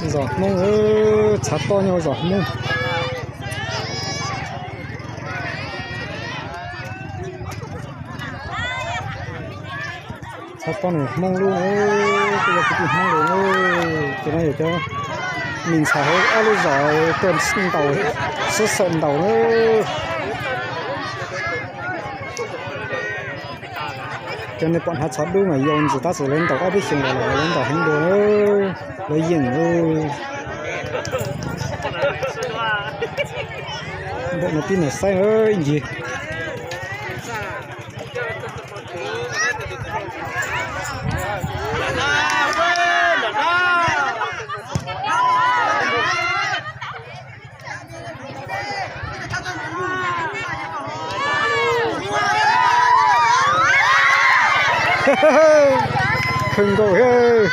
Zos Hmoob, txhav toj nyob zos Hmoob. Txhav toj nws Hmoob lub, kuj yog kwv tij Hmoob lawm. Ces no yog cov me ntxhais hauv ob lub zos tuaj ntaus, sib xawm ntaus na. Cov nej pom hnav txhov dub mas yau ntxiv tab sis lawv ntaus ob peb xyoos los lawv ntaus heev dua, lawv yeej. Npaum no tib nus xaib ncig. Kawg nkaus thiab.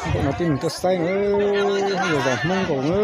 Npaum no tib neeg tuaj saib na, yog zos Hmoob nkaus na.